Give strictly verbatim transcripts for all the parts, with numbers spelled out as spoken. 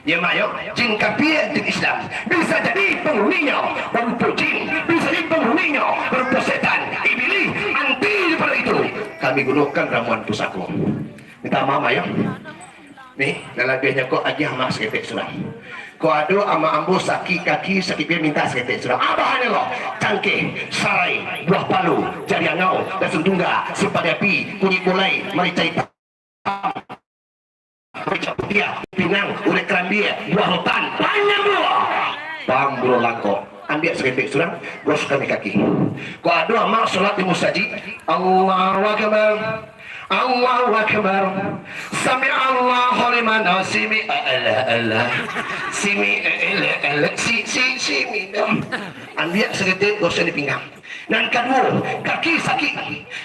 Ya, Mak, yo, jin kafir, jin Islam. Bisa jadi penghuninya berupa jin, bisa jadi penghuninya berupa setan, iblis, anti daripada itu. Kami gunokan ramuan pusako. Minta maaf, Mak, yo. Ni, nan labiahnyo ko agiah Mak saketek surang. Ko ado amak ambo sakik kaki, sakik pian, minta saketek surang. Abah ni lo, cangkeh, sarai, buah palu, jari angau, dasun tungga, simpang api, kunyik bulai, marica itam, marica putiah, pinang, urek karambia, buah rotan, panjang buah. Pambuluah langkok. Ambiak saketek surang, goskan di kaki. Ko ado amak solat di musajik, Allahu Akbar. Allahu Akbar. Sami Allahu liman, oh, simi, alah, alah. Simi, alah, alah. Si, si, simi. Ambiak saketek, goskan di pinggang. Nan kaduo, kaki sakik.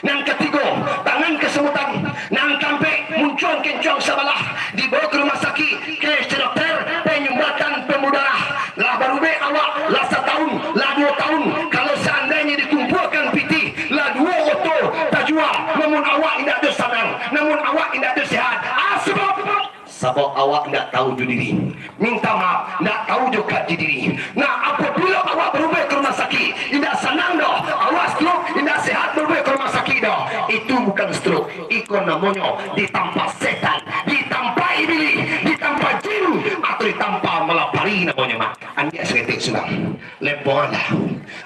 Nan katigo, tangan kasamutan. Nan kaampek, muncuang kencuang sabalah. Dibawa ka rumah sakik, kecek dokter, penyumbatan pembuluh darah. Lah barubek awak, lah satahun, lah duo tahun. Kalau seandainyo dikumpuakan pitih, lah duo oto tajua, namun awak indak ado sanang, namun awak indak ado sehat. Ah, sabab, sabab awak indak tahu jo diri. Minta maaf, indak tahu jo kaji diri. Nah, apabila awak barubek ka rumah sakik, indak sanang doh. Awak stroke, indak sehat barubek ka rumah sakik doh. Itu bukan stroke. Iko namonyo ditampa setan, ditampa iblis, ditampa jin, atau ditampa malapari namonyo, Mak. Ambiak saketek surang. Lempoanlah.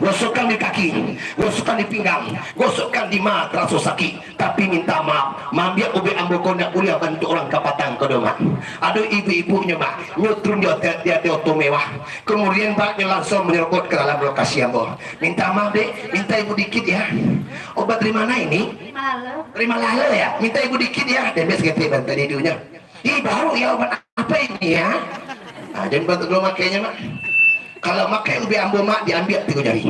Gosokkan di kaki, gosokkan di pinggang, gosokkan di ma taraso sakik. Tapi minta maaf, maambiak ubek ambo ko ndak buliah bantuak urang kapatang ko doh, Mak. Ado ibu-ibunyo, Mak, nyo turun di ateh, di ateh oto mewah. Kemudian, Mak, nyo langsung manyerobot ka dalam lokasi ambo. Minta maaf, Dek, minta ibu dikit ya. Obat dari mana ini? Malalo. Dari Malalo ya? Minta ibu dikit ya. Dembes ketek bantai di hidungnyo. Ih, baru ya, obat apa ini ya? Nah, jangan bantu dulu makainya, Mak. Kalau makai ubek ambo, Mak, diambiak tigo jari.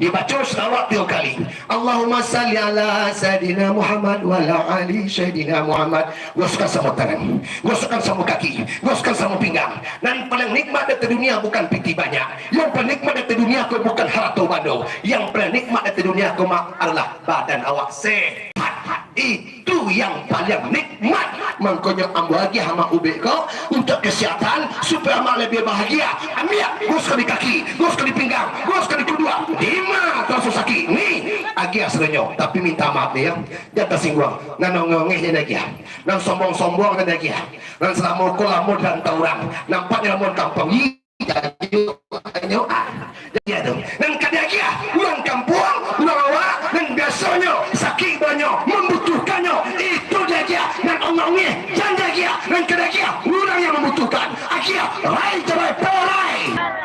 Dibaco salawat tigo kali. Allahumma salli ala Sayyidina Muhammad wa ala ali Sayyidina Muhammad. Gosokkan samo tangan. Gosokkan samo kaki. Gosokkan samo pinggang. Nan paling nikmat di dunia bukan pitih banyak. Yang paling nikmat di dunia ko bukan harato bando. Yang paling nikmat di dunia ko, Mak, adalah badan awak sehat. Itu yang paling nikmat. Mangkonyo ambo agiah amak ubek ko untuak kesihatan, supayo amak labiah bahagia. Ambiak, goskan di kaki, goskan di pinggang, goskan di kuduak. Dima taraso sakik, ni agiah sadonyo. Tapi minta maaf ni ya, jan tasingguang. Nan ongeh-ongeh jan diagiah. Nan sombong-sombong jan diagiah. Nan salamo ko lamo di rantau urang, nampaknyo lamo di kampuang. Ih, Jajo, jajo, ah. Jajo tu. Nan ka diagiah urang kampuang, urang awak, nan biasonyo sakik banyo, mambutuhkannyo, itu diagiah. Nan ongeh-ongeh, jan diagiah. Nan ka diagiah urang yang mambutuhkan. Agiah, rai cabai, parai.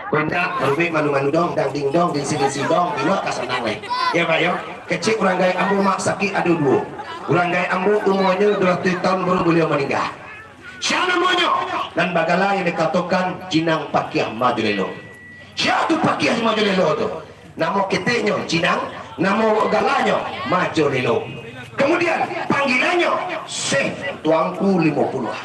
Kok indak, barubek manu-manu dong, dang ding dong, ding si ding si dong, di luar ka sanang lai. Ya, Pak, yo. Kecek urang gaek ambo, Mak, sakik ado duo. Urang gaek ambo umuanyo duo ratuih taun baru baliau maningga. Sia namonyo? Nan bagala yang dikatokan Jinang Pakiah Majolelo. Sia tu Pakiah Majolelo tu? Namo keteknyo Jinang, namo galanyo Majolelo. Kemudian, panggilannyo Syekh Tuanku Limo Puluah.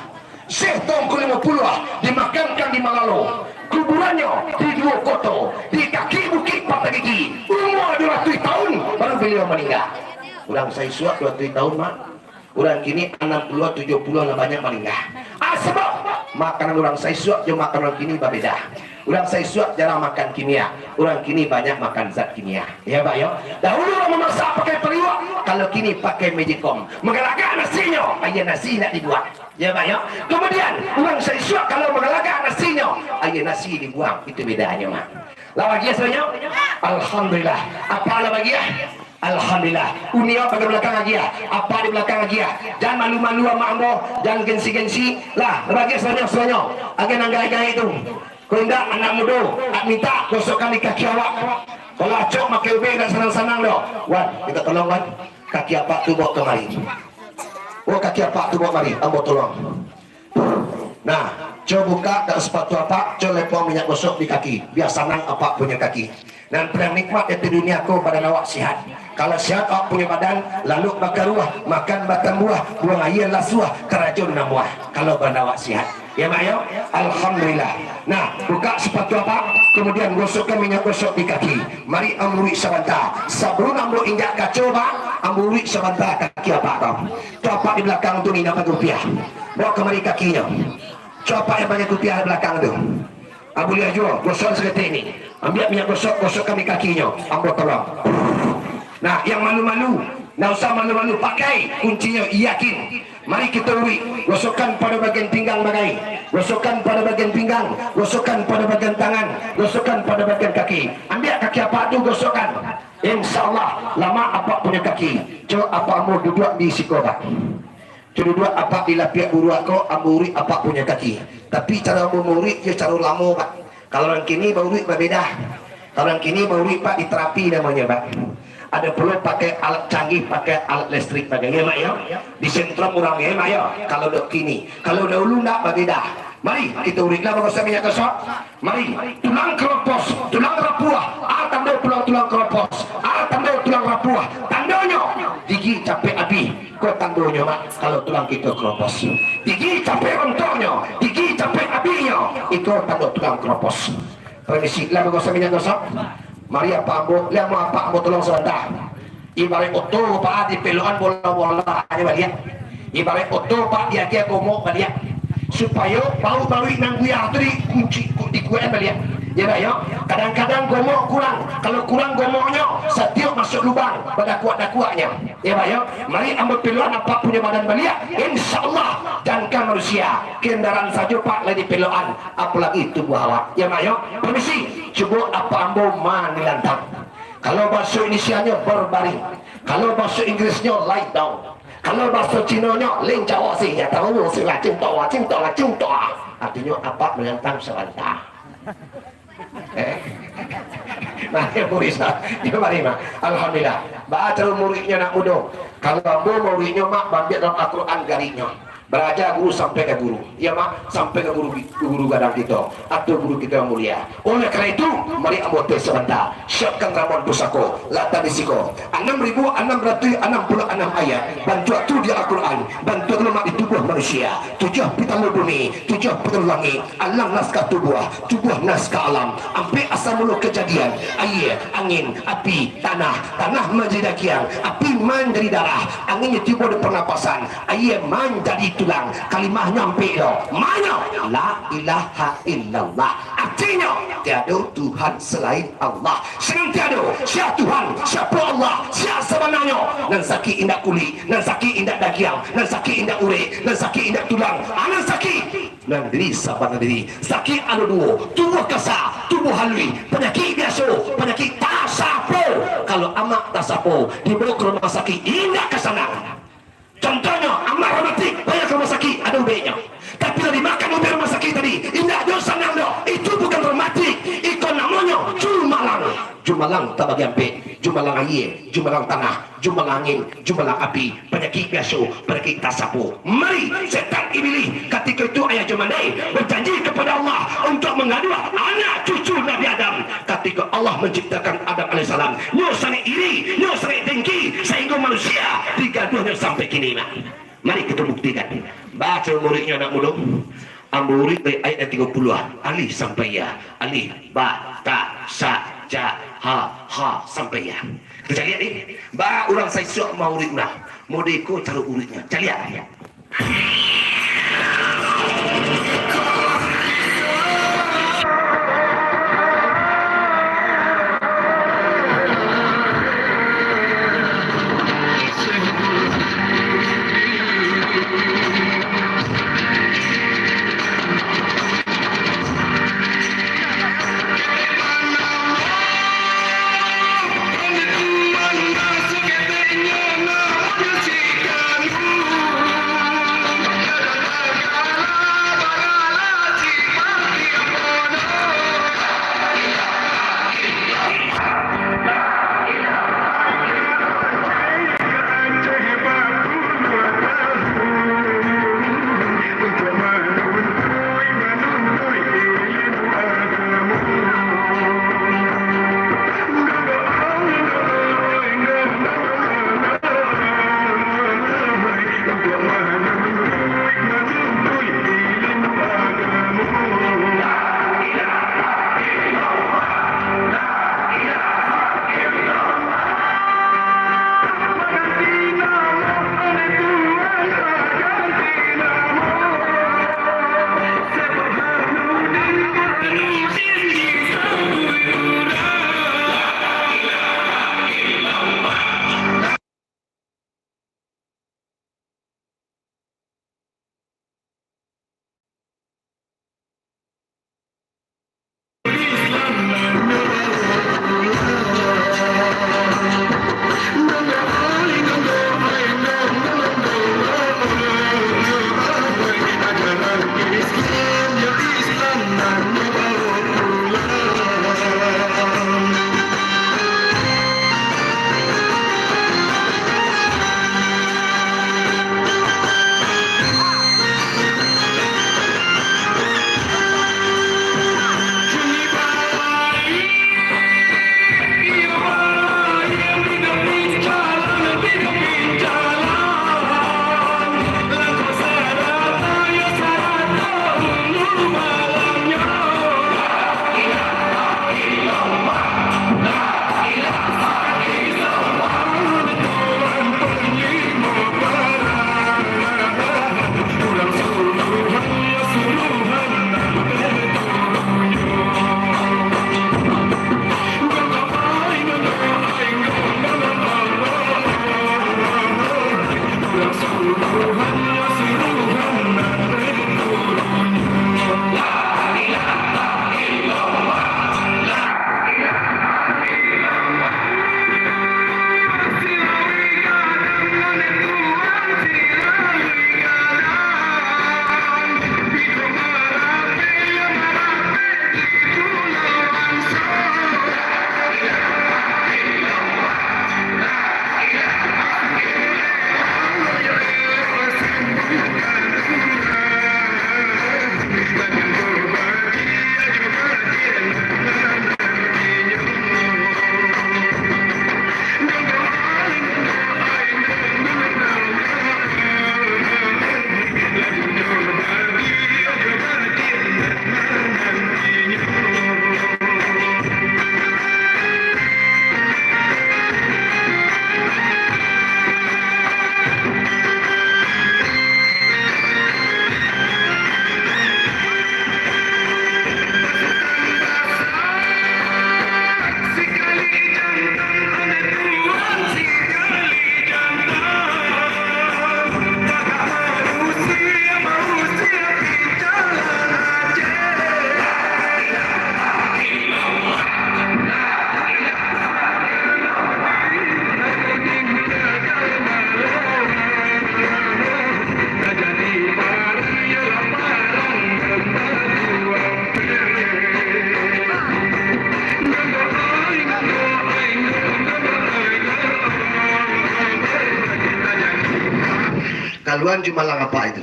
Syekh Tuanku Limo Puluah dimakamkan di Malalo. Kuburannyo di Duo Koto, di kaki Bukik Patagigi. Umua duo ratuih taun, baru baliau maningga. Urang saisuak duo ratuih taun, Mak. Urang kini anam puluah, tujuah puluah lah banyak maningga. Ah, sabab makanan urang saisuak jo makanan urang kini babeda. Urang saisuak jarang makan kimia, urang kini banyak makan zat kimia. Ya, Pak, yo. Dahulu urang mamasak pakai pariuak, kalau kini pakai magicom. Magalagak nasinyo, aia nasi indak dibuang. Ya, Pak, yo. Kemudian, urang saisuak kalau magalagak nasinyo, aia nasi dibuang. Itu bedanyo, Mak. Lah bagiah sadonyo? Alhamdulillah. Apak lah bagiah? Alhamdulillah. Uni awak bagian balakang agiah. Apak di balakang agiah. Jan malu-malu amak ambo, jan gengsi-gengsi. Lah, lah bagiah sadonyo, sadonyo. Agiah nan gaek-gaek tu. Kalau indak, anak mudo, nak mintak gosokkan di kaki awak. Kalau acok makai ubek indak sanang-sanang doh. Wan, minta tolong, Wan. Kaki apak tu bawa kamari. Oh, kaki apak tu bawa mari, ambo tolong. Nah, co bukak dek sepatu apak, co lepong minyak gosok di kaki, bia sanang apak punyo kaki. Nan paling nikmat di dunia ko badan awak sihat. Kalau sihat awak punyo badan, lalok bakaruah, makan batambuah, buang aia lasuah, karajo namuah. Kalau badan awak sihat. Ya, Mak, yo? Alhamdulillah. Nah, bukak sepatu apak, kemudian gosokkan minyak gosok di kaki. Mari ambo uruik sabanta. Sabalum ambo injak kaco, Pak, ambo uruik sabanta kaki apak ko. Tu apak di balakang tu minta rupiah. Bawa kamari kakinyo. Cubo apak yang pakai kupiah di balakang tu. Ah, buliah juo, gosok saketek ni. Ambiak minyak gosok, gosokkan di kakinyo. Ambo tolong. Nah, yang malu-malu, ndak usah malu-malu, pakai kuncinyo, yakin. Mari kito uruik, gosokkan pado bagian pinggang bagai, gosokkan pado bagian pinggang, gosokkan pado bagian tangan, gosokkan pado bagian kaki. Ambiak kaki apak tu, gosokkan. Insya Allah, lamak apak punyo kaki. Cubo apak ambo duduak di siko, Pak. Cubo duduak apak di lapiak buruak ko, ambo uruik apak punyo kaki. Tapi caro ambo mauruik, iyo caro lamo, Pak. Kalau nan kini bauruik babeda. Kalau nan kini bauruik, Pak, diterapi namonyo, Pak. Ado pulo pakai alat canggih, pakai alat listrik bagai, yo, Mak, yo. Disentrom urang, yo, Mak, yo. Kalau dok kini, kalau dahulu ndak, babeda. Mari, kito uruik lah, bagosok minyak gosok. Mari, tulang keropos, tulang rapuah, a tando tulang, tulang keropos, a tando tulang rapuah, tandonyo gigi capek abih, ko tandonyo, Mak, kalau tulang kito keropos. Gigi capek rontoknyo, gigi capek abihnyo, iko tando tulang keropos. Permisi, lah bagosok minyak gosok. Mari, apak ambo, lah mau apak ambo tolong sabanta. Ibaraik oto, Pak, dipelokan bola-bola, nyo baliak. Ibaraik oto, Pak, diagiah gomok baliak. Supayo baru-baru nan guyah tu dikunci, dikuakan baliak. Yo, Pak, yo. Kadang-kadang gomok kurang. Kalau kurang gomoknyo, satiok masuak lubang, badakuak-dakuaknyo. Yo, Pak, yo. Mari ambo pelokan apak punyo badan baliak. Insya Allah, jankan manusia, kendaraan sajo, Pak, lah dipelokan, apolagi tubuah awak. Yo, Pak, yo. Permisi, cubo apak ambo manilantang. Kalau bahaso Indonesianyo berbaring, kalau bahaso Inggrisnyo lie down, kalau bahaso Cinonyo lincawo sih, ya tahu sih lah, cinto, cinto lah, cinto. Artinyo apak manilantang sabanta. Eh? Nah, yo, murid sa-, yo, mari, Mak. Alhamdulillah. Baa caro muridnyo nak mudo. Kalau ambo muridnyo, Mak, baambiak dalam Al-Quran gariknyo. Baraja guru sampai ka guru. Iyo, Mak, sampai ka guru, guru gadang kito, atau guru kito yang mulia. Oleh karena itu, mari ambo tes sabanta. Siapkan ramuan pusako, latah di siko. Anam ribu anam ratuih anam puluah anam ayat. Bantuak tu di Al-Quran, bantuak tu, Mak, di tubuah manusia. Tujuah pitalo bumi, tujuah pitalo langik. Alam naskah tubuah, tubuah naskah alam. Ampek asal mulo kajadian. Aia, angin, api, tanah. Tanah manjadi dagiang, api manjadi darah. Angin tibo di pernapasan, aia manjadi tulang. Kalimahnyo ampek lo. Manyo? La ilaha illallah. Artinyo, tiado Tuhan selain Allah. Sadang tiado, sia Tuhan, siapo Allah, sia sabananyo? Nan sakik indak kulik, nan sakik indak dagiang, nan sakik indak urek, nan sakik indak tulang. Ah, nan sakik, nan diri sabana diri. Sakik ado duo, tubuah kasa, tubuah haluih, panyakik biaso, panyakik tasapo. Kalau amak tasapo, dibawa ka rumah sakik, indak ka sanang. Contohnyo, amak rematik, baa ka rumah sakik, ado ubeknyo. Tapi lah dimakan ubek rumah sakik tadi, indak doh sanang doh. Itu bukan rematik, iko namonyo jumalang. Jumalang tabagi ampek, jumalang aia, jumalang tanah, jumalang angin, jumalang api, panyakik biaso, panyakik tasapo. Mari, setan Ibilih, katiko itu ayah Jomandai bajanji kepada Allah untuk mangaduah anak cucu Nabi Adam. Katiko Allah manciptakan Adam alaihissalam, nyo sangaik iri, nyo sangaik dengki, sahinggo manusia digaduahnyo sampai kini, Mak. Mari kito buktikan. Baco muridnyo anak mudo. Ambo uruik dari ayat yang tigo puluah, alif sampai ya. Alif, ba, ta, sa, ja, ha, ha, sampai ya. Kito caliak ni, ba urang saisuak mauruik nah. Modeko caro uruiknyo. Caliak. Kaluan jumalang apak itu.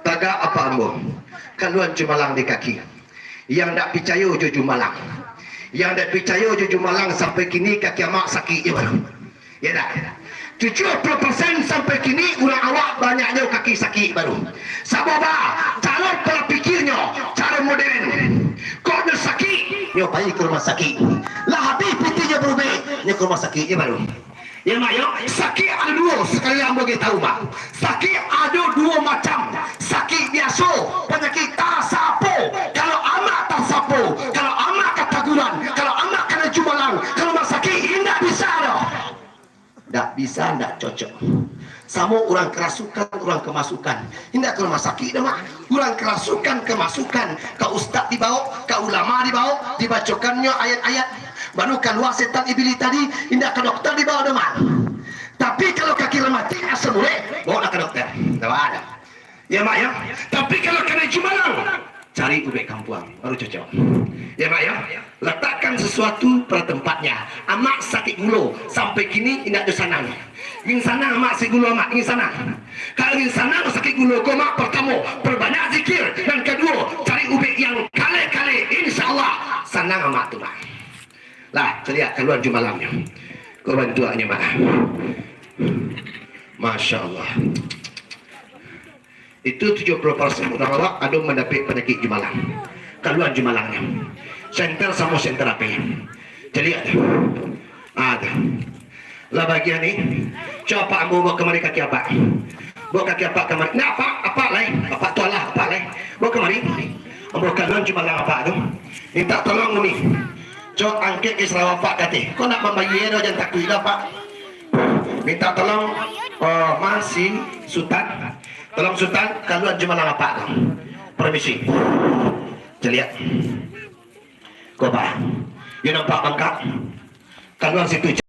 Tagak apak ambo. Kaluan jumalang di kaki. Yang dak picayo jo jumalang. Yang dak picayo jo jumalang sampai kini kaki amak sakik je baru. Ya dak? Tujuah puluah persen sampai kini urang awak banyaknyo kaki sakik baru. Sabab ba, caro pola pikirnyo, caro modern. Kok nyo sakik, nyo pai ka rumah sakik. Lah habih pitinyo barubek, nyo ka rumah sakik je baru. Ya mak yo, sakik ado duo, sakali ambo bagi tahu mak. Sakik ado duo macam. Sakik biaso, panyakik tasapo. Kalau amak tasapo, kalau amak kataguran, kalau amak kana jumalang, kalau mak sakik indak bisa doh. Ndak bisa, ndak cocok. Samo urang karasukan, urang kamasukan. Indak ka rumah sakik doh, Mak. Urang karasukan, kamasukan. Ka ustaz dibaok, ka ulama dibaok, dibacokannyo ayat-ayat. Baru kalua setan iblis tadi, indak ka dokter dibaok doh, Mak. Tapi kalau kaki rematik, asam urat, baoklah ka dokter. Ndak baa doh. Ya, Mak, ya. Tapi kalau kanai jumalang, cari ubek kampuang, baru cocok. Ya, Mak, ya. Letakkan sesuatu pada tempatnya. Amak sakik gulo, sampai kini indak ado sanang. Ingin sanang, Mak, sakik gulo, Mak, ingin sanang. Kalau ingin sanang sakik gulo ko, Mak, pertamo, perbanyak zikir. Yang kaduo, cari ubek yang kalek-kalek. Insya Allah, sanang Amak tu, Mak. Lah, caliak kaluan jumalangnyo. Ko bantuaknyo, Mak. Masya Allah. Itu tujuah puluah persen urang awak ado mandapek panyakik jumalang. Kaluan jumalangnyo. Senter samo senter apo? Caliak tu. Ah, tu. Lah bagian ni. Cubo apak ambo baok kamari kaki apak. Baok kaki apak kamari. Nah, apak, apak lai. Apak tu alah, apak lai. Baok kamari. Ambo kaluan jumalang apak tu. Mintak tolong umi. Cubo angkek ka sarawa apak ka ateh. Ko nak mambayia doh, jan takuik doh, Pak. Mintak tolong, oh, ma si Sutan. Tolong Sutan, kaluan jumalang apak tu. Permisi. Caliak. Ko, Pak. Yo nampak bangkak. Kaluan situ.